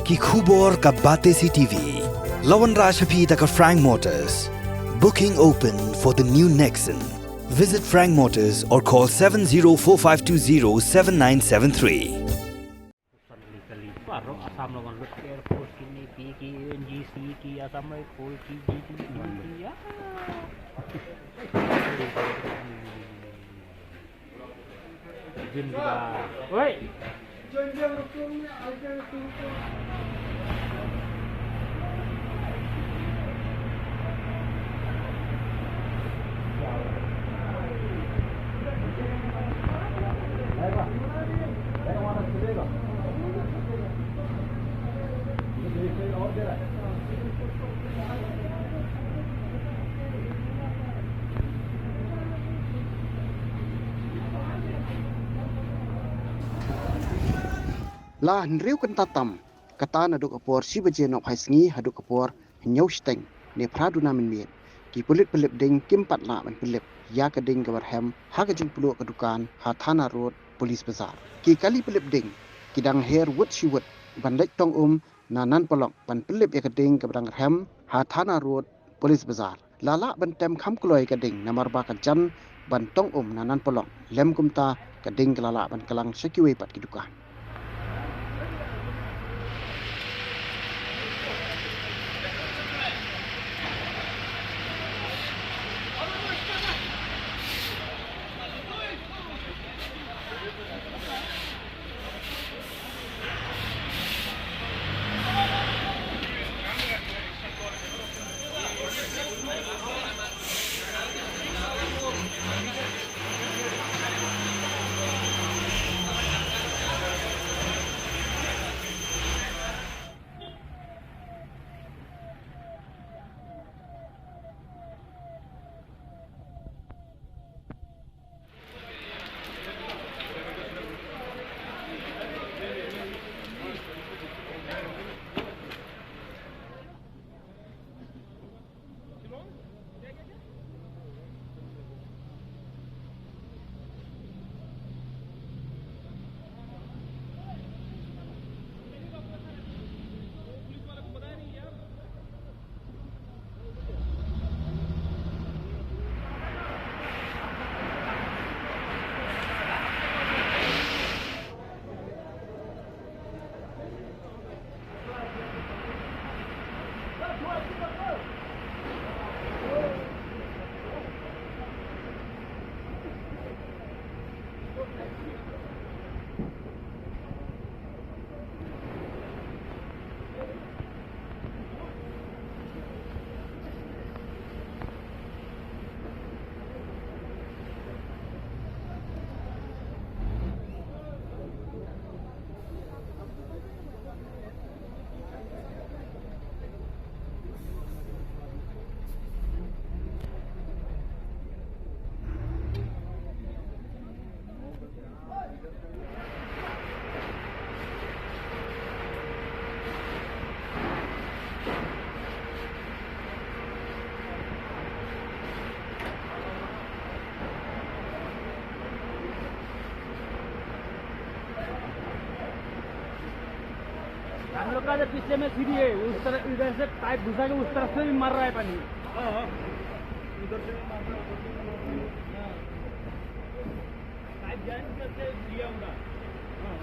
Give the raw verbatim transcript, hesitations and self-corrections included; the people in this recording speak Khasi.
Ki khubor ka Batesi T V. La wanrah sha phi da ka Frank Motors. Booking open for the new Nexon. Visit Frank Motors or call seven zero four five two zero seven nine seven three. Assam la wan lut Air Force ki, Navy ki, N G C ki, Assam Rifle ki, G T ki, ya. Jin ba. Wei. La hynriew kynta tam, kata naduh ka por shi baje nohphai sngi haduh ka por hynñiew shiteng ne phra duna mynmiet, ki pulit pynlip ding kim pat lah ban pynlip ïa ka ding kaba rhem ha ka jingpluh ka dukan ha Thana Road, Police Bazar. Ki kali pynlip ding ki dang her wut shi wut ban leit tong um na Nan Polok ban pynlip ïa ka ding kaba dang rhem ha Thana Road, Police Bazar. La lah ban tem kham kloi ka ding namar ba ka jan ban tong um na Nan Polok, lym kumta ka ding ka la lah ban kylang sha kiwei pat ki dukan. हम लोग का जो पिछले में सीढ़ी है, उस तरह, इधर से पाइप घुसा के उस तरफ से भी मार रहा है पानी। हाँ, हाँ। उधर से भी मार रहा है, उधर से भी मार रहा है। हाँ। पाइप ज्वाइन करके दिया होगा। हाँ।